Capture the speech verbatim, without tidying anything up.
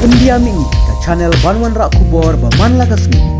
India Mihngi, ka channel ban wanrah khubor ba man la ka sngi.